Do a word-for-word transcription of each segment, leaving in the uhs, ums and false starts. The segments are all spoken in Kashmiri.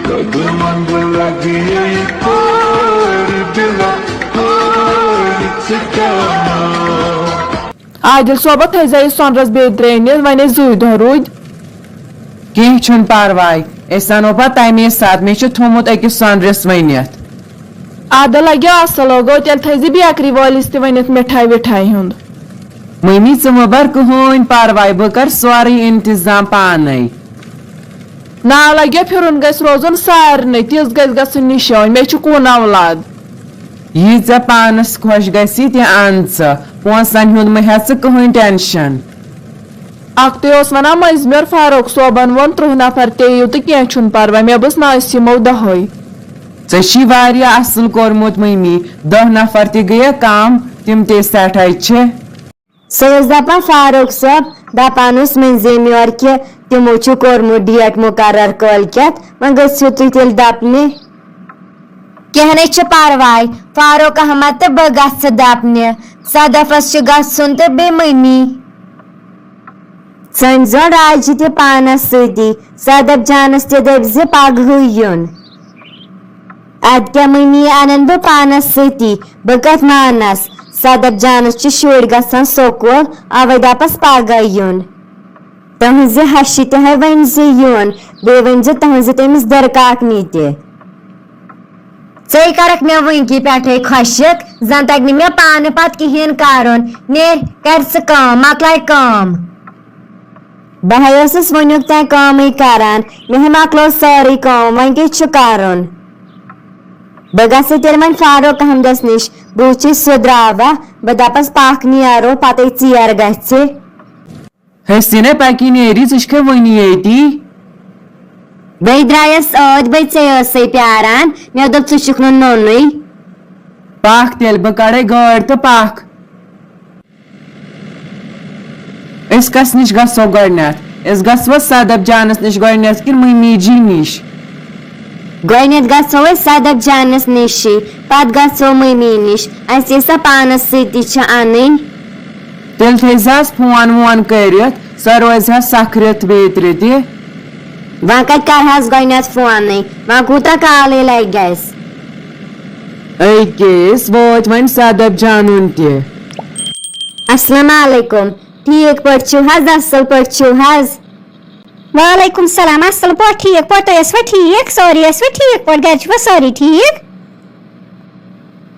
قدمن بہٕ لگہٕ ییٚتہِ پٲرۍ دِلہ، ہٲرِتھ ژٕ کیٛاہ ناو؟ عادل صٲبہ، تھٲیزیو یہِ سۄنرس بیٚیہِ ترٛےٚ أنِتھ، وۄنۍ ٲسۍ زٕے دۄہ روٗدۍ۔ کینٛہہ چھُنہٕ پرواے، أسۍ انو پتہٕ تمے ساتہٕ، مےٚ چھُ تھوٚمُت أکِس سۄنرِس ؤنِتھ۔ ادٕ لگیو اصل، گوٚو تیٚلہِ تھٲیزِ بیکری وٲلِس تہِ ؤنِتھ مِٹھایہِ وِٹھایہِ ہُنٛد۔ مٔمی، ژٕ مہ بر کٕہٕنۍ پرواے، بہٕ کرٕ سورُے انتظام پانے۔ ناو لگیو پھرُن، گژھِ روزُن سارنٕے، تِژھ گژھِ گژھٕنۍ نِشٲنۍ، مےٚ چھُ کُن اولاد۔ یہِ ژےٚ پانس خۄش گژھی تہِ ان ژٕ، پونسن ہُنٛد مہ ہےٚ ژٕ کٕہٕنۍ ٹینشن۔ اکھتُے اوس ونان مٔنٛزمیر فاروق صٲبن ووٚن ترٕٛہ نفر تہِ یِیِو تہٕ کینٛہہ چھُنہٕ پرواے، مےٚ بوٗز نہٕ أسۍ یِمو دہے۔ ژےٚ چھی واریاہ اصل کوٚرمُت مٔمی، دہ نفر تہِ گٔیہ کم، تِم تہِ سٮ۪ٹھاہ چھِ۔ سُہ اوس دپان فاروق صٲب، دپان اوس مٔنٛزِم یورٕ کہِ تِمو چھُ کوٚرمُت ڈیٹ مُقرر کٲلۍ کٮ۪تھ، وۄنۍ گٔژھِو تُہۍ تیٚلہِ دپنہِ۔ کینٛہہ نَے چھُ پرواے، فاروق احمد تہٕ بہٕ گژھٕ دپنہِ، صدفس چھُ گژھُن تہٕ بیٚیہِ مٔمی۔ ژھٲنٛڈۍ زیوٚن راجہِ تہِ پانس سۭتی، صدف جانس تہِ دٔپۍ زِ پگہٕے یُن۔ ادٕ کیٛاہ مٔمی انن بہٕ پانس سۭتی، بہٕ کتھ مانس؟ صدف جانس چھِ شُرۍ گژھان سکوٗل، اوے دپس پگاہ یُن۔ تُہنزِ ہشہِ تہِ ہے ؤنۍ زِ یُن، بیٚیہِ ؤنۍ زِ تُہنزِ تٔمِس دٕرکاکنہِ تہِ۔ ژے کرکھ مےٚ وٕنکی پٮ۪ٹھے خۄشِک، زن تگہِ نہٕ مےٚ پانہٕ پتہٕ کِہیٖنۍ کرُن۔ نیرِ، کر ژٕ کٲم، مۄکلاے کٲم۔ بہٕ ہے ٲسٕس وٕنیُک تام کٲمٕے کران، مےٚ ہے مۄکلٲو سٲرٕے کٲم، وۄنۍ کیٛاہ چھُ کرُن؟ بہٕ گژھٕ تیٚلہِ وۄنۍ فاروق احمدس نِش، بہٕ وٕچھِ سُہ درٛاوا، بہٕ دپس پکھ نیرو، پتے ژیر گژھِ۔ حسینے، پکی نیری، ژٕ چھکھے وٕنہِ ییٚتی؟ بے درٛایس ٲدۍ، بے ژےٚ ٲسے پیاران، مےٚ دوٚپ ژٕ چھُکھ نہٕ نوٚنُے۔ پکھ تیٚلہِ، بہٕ کڑے گٲڑۍ تہٕ پکھ۔ أسۍ کس نِش گژھو گۄڈٕنیتھ؟ أسۍ گژھوا صدف جانس نِش گۄڈٕنیتھ کِنہٕ مٔمی جی نِش؟ گۄڈٕنیتھ گژھو أسۍ صدف جانس نِشی، پتہٕ گژھو مٔمی نِش۔ اسہِ یہِ سۄ پانس سۭتۍ تہِ چھِ انٕنۍ۔ تیٚلہِ تھٲیزِہس فون وون کٔرِتھ، سۄ روزِ ہا سکھ رِتھ بیترِ تہِ۔ وۄنۍ کتہِ کرہس گۄڈٕنیتھ فونٕے، وۄنۍ کوٗتاہ کالٕے لگہِ اسہِ؟ أکے، أسۍ وٲتۍ وۄنۍ صدف جانُن تہِ۔ السلام علیکم، ٹھیٖک پٲٹھۍ چھِو حظ؟ اصل پٲٹھۍ چھِو حظ؟ وعلیکم السلام، اصل پٲٹھۍ، ٹھیٖک پٲٹھۍ، تُہۍ ٲسوا ٹھیٖک؟ سٲری ٲسوا ٹھیٖک پٲٹھۍ؟ گرِ چھِوا سٲری ٹھیٖک؟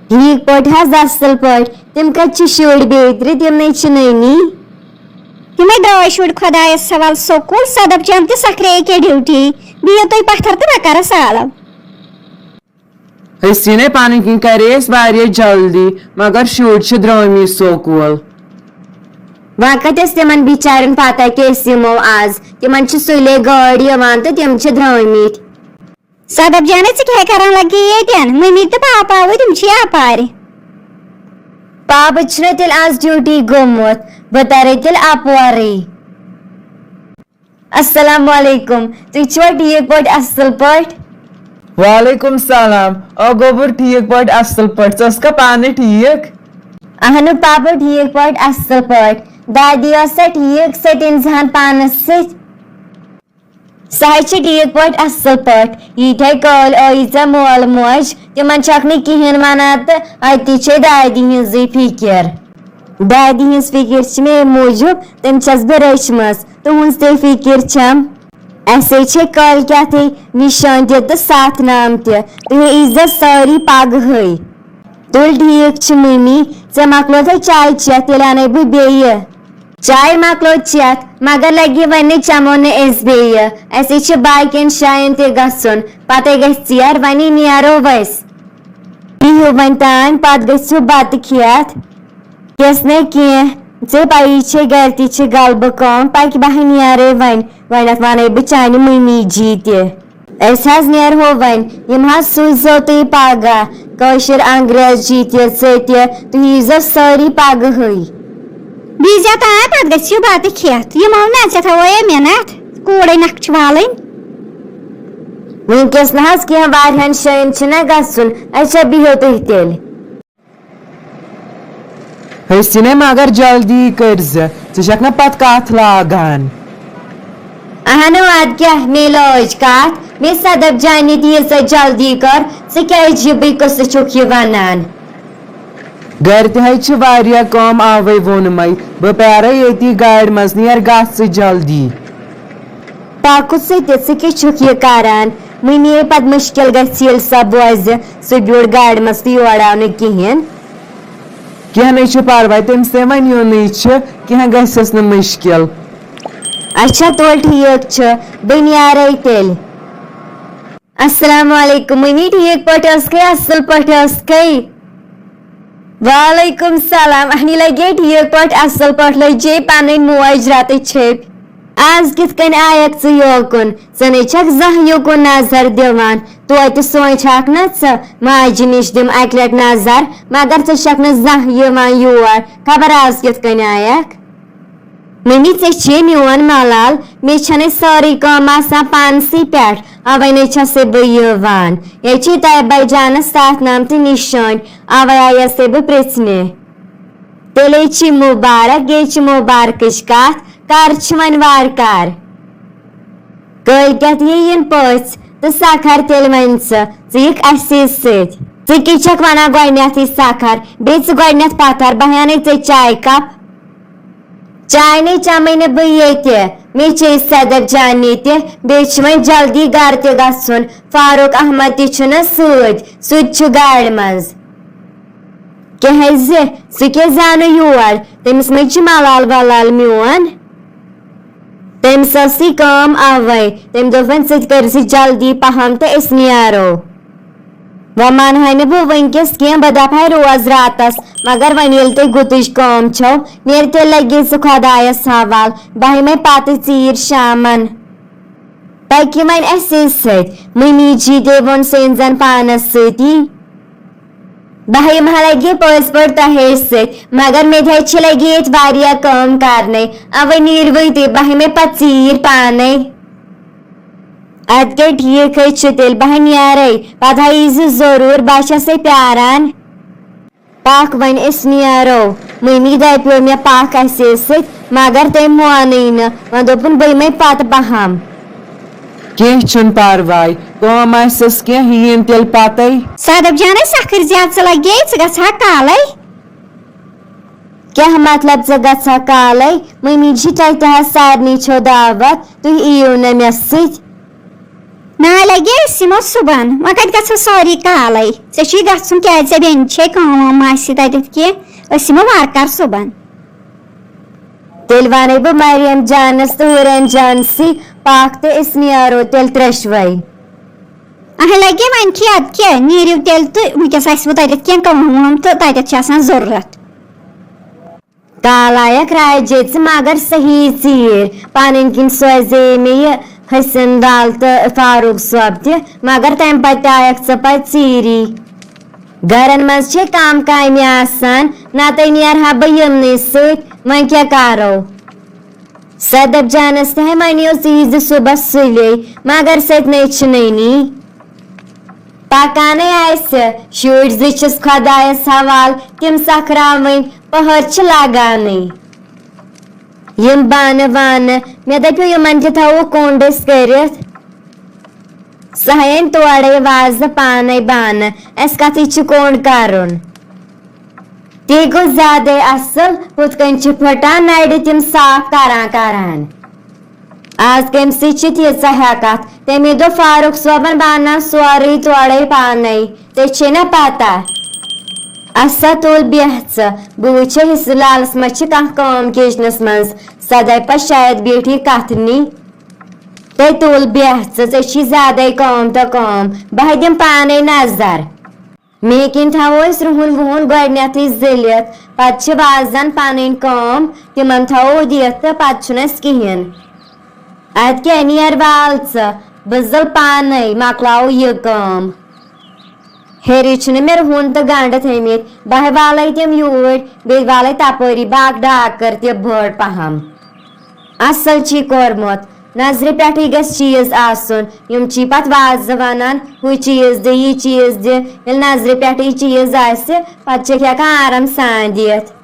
ٹھیٖک پٲٹھۍ حظ، اصل پٲٹھۍ۔ تِم کتہِ چھِ شُرۍ بیترِ؟ تِمنے چھِ نٔنی۔ یِمے درٛاے شُرۍ خۄدایس حوال سکوٗل، صدف جان تہِ سکھرے ییٚکیٛاہ ڈیوٹی۔ بِہِو تُہۍ پتھر تہٕ بہٕ کرس آلو۔ حسینے، پنٕنۍ کِنۍ کرے أسۍ واریاہ جلدی، مگر شُرۍ چھِ درٛٲمٕتۍ سکوٗل۔ وۄنۍ کتہِ ٲس تِمن بِچارٮ۪ن پتہ کہِ أسۍ یِمو آز؟ تِمن چھِ سُلے گٲڑۍ یِوان تہٕ تِم چھِ درٛٲمٕتۍ۔ صدف جانے، ژٕ کیٛاہ کران لگی ییٚتٮ۪ن؟ مٔمی تہٕ پاپا آوٕے، تِم چھِ اپارِ۔ پاپہٕ چھُنہ تیٚلہِ آز ڈیوٹی گوٚمُت، بہٕ ترے تیٚلہِ اپورٕے۔ السلام علیکم، تُہۍ چھِوا ٹھیٖک پٲٹھۍ، اصل پٲٹھۍ؟ وعلیکم السلام۔ آ گوٚبُر، ٹھیٖک پٲٹھۍ، اصل پٲٹھۍ۔ ژٕ ٲسکھا پانہٕ ٹھیٖک؟ اہنُو پاپہٕ، ٹھیٖک پٲٹھۍ، اصل پٲٹھۍ۔ دادی ٲسا ٹھیٖک؟ سۄ تہِ أنۍ زِہن پانس سۭتۍ۔ سۄ حظ چھِ ٹھیٖک پٲٹھۍ، اصل پٲٹھۍ۔ ییٖتۍ ہے کٲلۍ ٲیی ژےٚ مول موج، تِمن چھکھ نہٕ کِہیٖنۍ ونان تہٕ اتی چھے دادی ہٕنٛزٕے فِکر۔ دادی ہٕنٛز فِکر چھِ مےٚ امہِ موٗجوٗب، تٔمۍ چھس بہٕ رٔچھمٕژ۔ تُہٕنٛز تہِ فِکر چھم۔ اسے چھے کٲلۍ کٮ۪تھٕے نِشٲنۍ تہِ تہٕ ساتھ نام تہِ۔ تُہۍ ییٖزیو سٲری پگہٕے۔ تُل ٹھیٖک چھُ مٔمی، ژےٚ مۄکلوتھے چاے چٮ۪تھ، تیٚلہِ اَنے بہٕ بیٚیہِ۔ چاے مۄکلو چٮ۪تھ، مگر لگہِ وۄنۍ چمو نہٕ أسۍ بیٚیہِ۔ اسے چھُ باقین جاین تہِ گژھُن، پتے گژھِ ژیر، وۄنی نیرو أسۍ۔ بِہِو وۄنۍ تام، پتہٕ گٔژھِو بتہٕ کھٮ۪تھ۔ کینٛہہ نَے کینٛہہ، ژےٚ پَیی چھے گَرِ تہِ چھِ غلبہٕ کٲم، پَکہِ بہٕ ہا نیرَے وۄنۍ، گۄڈٕنٮ۪تھ وَنَے بہٕ چانہِ مٔمی جی تہِ۔ أسۍ حظ نیرہو وۄنۍ، یِم حظ سوٗززیو تُہۍ پَگاہ، کٲشِر انگریز جی تہِ، ژٕ تہِ، تُہۍ ییٖزیو سٲری پَگہٕے۔ بیٚیہِ زیادٕ آے پَتہٕ گٔژھِو بَتہٕ کھٮ۪تھ، یِمو نہ ژےٚ تھاوو اے مِنَت، کوٗرَے نَکھٕ چھِ والٕنۍ۔ وٕنکیٚس نہ حظ کینٛہہ، واریاہَن جایَن چھُنہ گژھُن، اچھا بِہِو تُہۍ تیٚلہِ۔ حسینے، مگر جلدی کٔرۍ زِ، ژٕ چھکھ نہ پتہٕ کتھ لاگان۔ اہنو، ادٕ کیٛاہ، مےٚ لٲج کتھ، مےٚ صدف جانہِ تہِ ییٖژاہ جلدی کٔر، ژٕ کیٛازِ یہِ بیٚیہِ قصہٕ چھُکھ یہِ ونان؟ گرِ تہِ حظ چھِ واریاہ کٲم، اوے ووٚنمَے، بہٕ پیارے ییٚتی گاڑِ منٛز، نیر گژھ ژٕ جلدی۔ پاکُت ژٕ تہِ، ژٕ کیٛاہ چھُکھ یہِ کران؟ مٔمی یے پتہٕ مُشکِل گژھِ ییٚلہِ سۄ بوزِ، ژٕ بیوٗٹھ گاڑِ منٛز تہٕ یور آو نہٕ کِہیٖنۍ۔ کینٛہہ نَے چھُ پرواے، تٔمِس تہِ وۄنۍ یُنٕے چھُ، کینٛہہ گژھٮ۪س نہٕ مُشکِل۔ اچھا، تُل ٹھیٖک چھُ، بہٕ نیرے تیٚلہِ۔ السلام علیکم مٔمی، ٹھیٖک پٲٹھۍ ٲسکھے؟ اصل پٲٹھۍ ٲسکھے؟ وعلیکم السلام۔ اہنی لگے ٹھیٖک پٲٹھۍ، اصل پٲٹھۍ لٔجے پنٕنۍ موج رتٕچ چھیٚپۍ۔ آز کِتھ کٔنۍ آیکھ ژٕ یوکُن؟ ژٕ نے چھکھ زانٛہہ یوکُن نظر دِوان۔ توتہِ سونٛچہکھ نہ ژٕ، ماجہِ نِش دِم اکہِ لٹہِ نظر، مگر ژٕ چھکھ نہٕ زانٛہہ یِوان یور۔ خبر آز کِتھ کٔنۍ آیکھ؟ مٔمی، ژےٚ چھے میون ملال، مےٚ چھنے سٲرٕے کٲم آسان پانسٕے پٮ۪ٹھ، اوے نے چھسے بہٕ یِوان۔ یے چھے طیبہ جانس تتھ نام تہٕ نِشٲنۍ، اوے آیسے بہٕ پرژھنہِ۔ تیٚلے چھی مُبارک، یے چھِ مُبارکٕچ کتھ، کر چھِ وۄنۍ وارٕ کار؟ کٲلۍ کٮ۪تھ یِیِن پٔژھۍ تہٕ سکھر تیٚلہِ وۄنۍ ژٕ، ژٕ یِکھ اَسے سۭتۍ۔ ژٕ کیٛاہ چھکھ ونان گۄڈٕنٮ۪تھٕے سکھر، بیٚیہِ ژٕ گۄڈٕنٮ۪تھ پتھر، بہٕ ہٮ۪نے ژےٚ چایہِ کپ۔ چاے نے چمے نہٕ بہٕ ییٚتہِ، مےٚ چے صدف جان ییٚتہِ، بیٚیہِ چھُ وۄنۍ جلدی گرٕ تہِ گژھُن، فاروق احمد تہِ چھُنہٕ سۭتۍ، سُہ تہِ چھُ گاڑِ منٛز۔ کیٛازِ؟ ژٕ کیٛازِ زانہٕ یور؟ تٔمِس مہ چھِ ملال ولال میون۔ تٔمِس ٲسٕے کٲم اوے۔ تٔمۍ دوٚپ وۄنۍ ژٕ تہِ کٔرۍ زِ جلدی پہم تہٕ أسۍ نیرو۔ وۄنۍ مانہٕ ہا نہٕ بہٕ وٕنکیٚس کینٛہہ، بہٕ دپہٕ ہا روز راتس، مگر وۄنۍ ییٚلہِ تۄہہِ گُتٕج کٲم چھو، نیرِ تیٚلہِ لگہِ ژٕ خۄدایس حوال، بہٕ ہیمے پتہٕ ژیٖرۍ شامن۔ پکہِ وۄنۍ اسے سۭتۍ، مٔمی جی تہِ ووٚن سُہ أنۍ زن پانس سۭتی۔ بہٕ ہا یِمہٕ ہا لگہِ پٔزۍ پٲٹھۍ تۄہے سۭتۍ، مگر مےٚ تہِ حظ چھِ لگہِ ییٚتہِ واریاہ کٲم کرنَے، اَوَے نیٖروٕے تُہۍ، بہٕ ہا یِمَے پتہٕ ژیٖرۍ پانے۔ اَدٕ کیٛاہ ٹھیٖک حظ چھُ تیٚلہِ، بہٕ ہا نیرَے، پتہٕ ہا ییٖزِ ضروٗر، بہٕ ہا چھَسَے پیاران۔ پکھ وۄنۍ أسۍ نیرو۔ مٔمی دپیو مےٚ پکھ اسے سۭتۍ، مگر تٔمۍ مونٕے نہٕ۔ وۄنۍ دوٚپُن بہٕ یِمے پتہٕ پہم۔ کینٛہہ چھُنہٕ پرواے، کٲم آسٮ۪س کینٛہہ، یہِ یِن تیٚلہِ پتے۔ صدف جانے سخٕر زیادٕ ژٕ لگے، ژٕ گژھ ہا کالے۔ کیٛاہ مطلب ژٕ گژھ ہا کالے؟ مٔمی جی تۄہہِ تہِ حظ سارنٕے چھو دعوت، تُہۍ یِیِو نہٕ مےٚ سۭتۍ۔ نہ لگے أسۍ یِمو صُبحن، وۄنۍ کتہِ گژھو سٲری کالے؟ ژےٚ چھُے گژھُن، کیٛازِ ژےٚ بیٚنہِ چھے کٲم وٲم آسہِ تتٮ۪تھ کینٛہہ، أسۍ یِمو وارٕ کارٕ صُبحن۔ تیٚلہِ ونے بہٕ مریم جانس تہٕ ہُرین جانسٕے پکھ تہٕ أسۍ نیرو تیٚلہِ ترٛیشوے۔ اہن لگے وۄنۍ کیٛاہ، ادٕ کیٛاہ، نیٖرِو تیٚلہِ تہٕ وٕنکیٚس آسہِ وۄنۍ تتٮ۪تھ کینٛہہ کٲم وٲم تہٕ تتٮ۪تھ چھِ آسان ضروٗرت۔ کالایکھ راجے ژٕ مگر صحیح ژیٖرۍ۔ پنٕنۍ کِنۍ سوزے مےٚ یہِ حسن لال تہٕ فاروق صٲب تہِ، مگر تمہِ پتہٕ تہِ آیکھ ژٕ پتہٕ ژیٖری۔ گرن منٛز چھے کم کامہِ آسان، نتہٕ نیرٕ ہا بہٕ یِمنٕے سۭتۍ، وۄنۍ کیٛاہ کرو؟ صدف جانس تہِ ہے ونیو ژٕ ییٖزِ صُبحس سُلے، مگر سۄ تہِ نے چھِ نٔنی۔ پکانے آسہِ، شُرۍ زٕ چھِس خۄدایس حوال، تِم سکھراوٕنۍ پٔہر چھِ لگانٕے۔ یِم بانہٕ وانہٕ، مےٚ دپیو یِمن تہِ تھاوو کوٚنٛڈ أسۍ کٔرِتھ۔ سۄ ہین تورے وازٕ پانے بانہٕ، اسہِ کتھٕے چھُ کوٚنٛڈ کرُن۔ تی گوٚو زیادے اصل، ہُتھ کٔنۍ چھِ پھٹان نرِ تِم صاف کران کران۔ آز کٔمۍ سۭتۍ چھِ تیٖژاہ ہٮ۪کتھ؟ تٔمی دوٚپ فاروق صٲبن بہٕ انناو سورُے تورے پانے، ژےٚ چھے نا پتہ؟ اسا تُل بیٚہہ ژٕ، بہٕ وٕچھے حصہٕ لالس ما چھِ کانٛہہ کٲم کچنس منٛز، سۄ دپہِ پتہٕ شاید بیٖٹھٕے کتھنٕے۔ تہٕ تُل بیٚہہ ژٕ، ژےٚ چھی زیادے کٲم تہٕ کٲم، بہٕ ہے دِمہٕ پانے نظر۔ مے کِنۍ تھاوو أسۍ رُہُن وُہُن گۄڈٕنٮ۪تھٕے زٔلِتھ، پتہٕ چھِ وازن پنٕنۍ کٲم، تِمن تھاوو دِتھ تہٕ پتہٕ چھُنہٕ اَسہِ کِہیٖنۍ۔ اَدٕ کیٛاہ، نیر وال ژٕ، بہٕ زٕل پانے، مۄکلاوو یہِ کٲم۔ ہیٚرِ چھِنہٕ مےٚ رُہُن تہٕ گنٛڈٕ تھٲمٕتۍ، بہٕ ہے والے تِم یوٗرۍ، بیٚیہِ والے تپٲری باغ ڈاکر تہِ بٔڑ پہم۔ اصل چھی کوٚرمُت۔ نظرِ پٮ۪ٹھٕے گژھِ چیٖز آسُن۔ یِم چھی پتہٕ وازٕ ونان، ہُہ چیٖز دِ، یہِ چیٖز دِ۔ ییٚلہِ نظرِ پٮ۪ٹھٕے چیٖز آسہِ، پتہٕ چھِکھ ہٮ۪کان آرام سان دِتھ۔